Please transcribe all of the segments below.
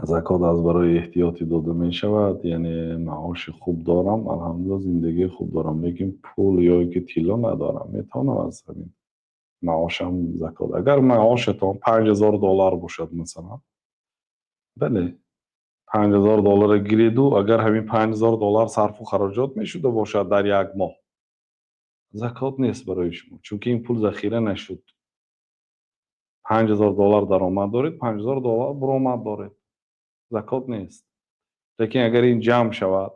Закот аз барои эҳтиётӣ дода мешавад, яъне маоши хуб дорам, алҳамдулилла, зиндагии хуб дорам, лекин пул ё ки тилло надорам. Метавонам аз ҳамин маошам закот? Агар маошатон 5000 доллар бошад, масалан, бале, 5000 долларро гиреду, агар ҳамин 5000 доллар сарфу хароҷот мешуда бошад дар як моҳ, закот нест барои шумо, чунки ин пул захира нашуд. 5000 доллар даромад доред, 5000 доллар буромад доред, закот нест. Лекин агар ин ҷамъ шавад,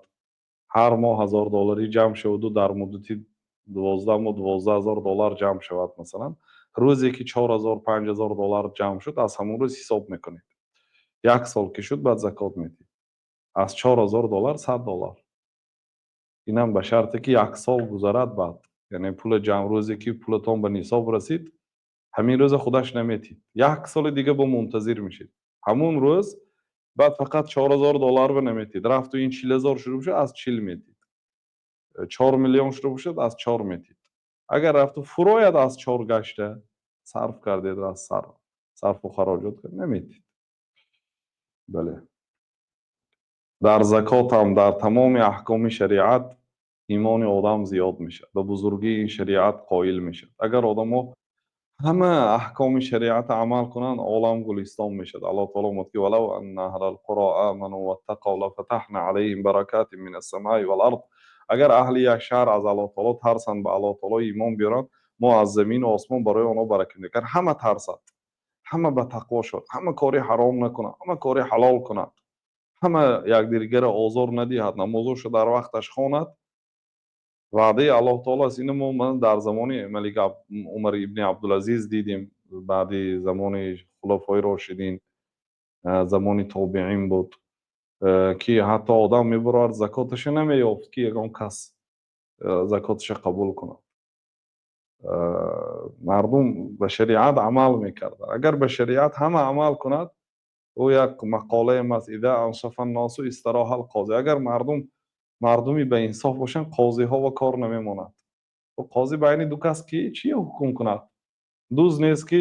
ҳар моҳ 1000 долларӣ ҷамъ шаваду дар муддати 12 моҳ 12 000 доллар ҷамъ шавад, масалан, рӯзе ки 4000, 5000 доллар ҷамъ шуд, аз ҳамон рӯз ҳисоб мекунед. Як сол ки шуд, баъд закот медиҳед аз 4000 доллар 100 доллар. Инам ба шарте ки як сол гузарад. Баъд, яъне пула ҷамъ, рӯзе ки пулатон ба нисоб расид, ҳамин рӯза худаш наметиҳед, як соли дига бо мунтазир мешед. Ҳамун рӯз баъд фақат 4000 доллар ба наметиҳед, рафту ин 40 000 шуда бошад, аз 40 метиҳед, 4 миллион шуда бошад, аз чор метиҳед. Агар рафту фурояд, аз чор гашта сарф кардед, аз сарфу хароҷот кард, наметиҳед. Бале, дар закотам, дар тамоми аҳкоми шариат имони одам зиёд мешавад, ба бузургии ин шариат қоил мешавад. Агар одамо ҳама аҳкоми шариата амал кунанд, олам гулистон мешавад. Аллоҳ таоло мегӯяд ки ولو أن أهل القرى آمنوا واتقوا لفتحنا عليهم بركات من السماء والأرض. Агар аҳли як шаҳр аз Аллоҳ таоло тарсанд, ба Аллоҳ таоло имон биёранд, мо аз замину осмон барои онҳо баракат медиҳем. Агар ҳама тарсад, ҳама ба тақво шавад, ҳама кори ҳаром накунад, ҳама кори ҳалол кунад, ҳама якдигарро озор надиҳад, намозошро дар вақташ хонад, ваъдаи Аллоҳ таоло аст. Ино мо дар замони малик Умар ибни Абдулазиз дидем, баъди замони хулафои рошидин, замони тобеин буд, ки ҳатто одам мебаровард, закоташа намеёфт, ки ягон кас закоташа қабул кунад. Мардум ба шариат амал мекарданд. Агар ба шариат ҳама амал кунад, ӯ як мақолаем аст: إذا أنصف الناس استراح القاضي. Агар мардум мардуми ба инсоф бошанд, қозиҳо ва кор намемонад. Қозӣ байни ду кас ки чӣ ҳукм кунад? Дуз нест, ки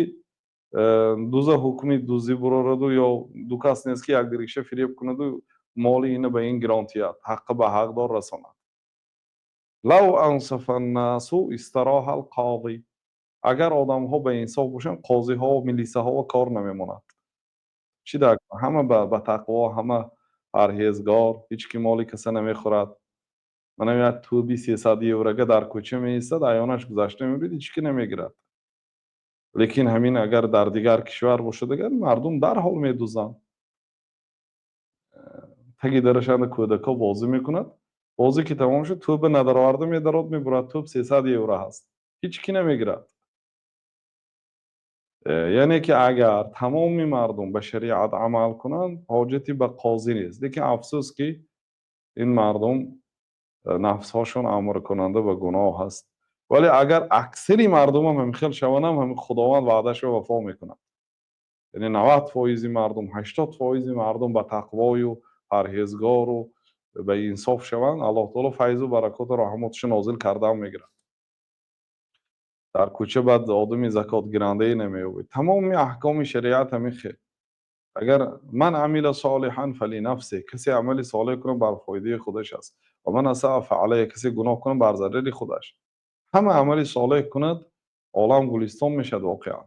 дуза ҳукми дуздӣ бурораду, ё ду кас нест, ки якдигарша фиреб кунаду моли ина ба ин гирон тиҳад, ҳаққа ба ҳақдор расонад. لو أنصف الناس استراح القاضي. Агар одамҳо ба инсоф бошанд, қозиҳо, милисаҳо кор намемонад. Чӣ дар ҳама ба тақво, ҳама парҳезгор, ҳеҷ ки моли каса намехӯрад. Манам як тӯби 300 еврога дар кӯча меистад, аёнаш гузашта мебинад, ҳеҷ ки намегирад. Лекин ҳамин агар дар дигар кишвар бошад, агар мардум дарҳол медузанд. Таги дарашанда кӯдакҳо бозӣ мекунад, бозӣ ки тамом шуд, тӯба надароварда медарод, мебурад. Тӯб 300 евро ҳаст, ҳеҷ ки намегирад. Яъне ки агар тамоми мардум ба шариат амал кунанд, ҳоҷате ба қозӣ нест. Лекин афсӯс, ки ин мардум нафсҳошон амркунанда ба гуноҳ ҳаст. Вале агар аксари мардумам ҳамин хел шаванд, ҳамин Худованд ваъдашро вафо мекунад. Яъне 90 фоизи мардум, 80 фоизи мардум ба тақвою парҳезгору ба инсоф шаванд, Аллоҳ таоло файзу баракоту раҳматашо нозил кардаам мегирад. Дар кӯча баъд одами закотгирандае намеёбед. Тамоми аҳкоми шариат ҳамин хел. Агар من عمل صالحا فلنفسه, касе амали солеҳ кунад, бар фоидаи худаш аст, ومن أساء فعليها, касе гуноҳ кунад, бар зарари худаш. Ҳама амали солеҳ кунад, олам гулистон мешавад воқеан.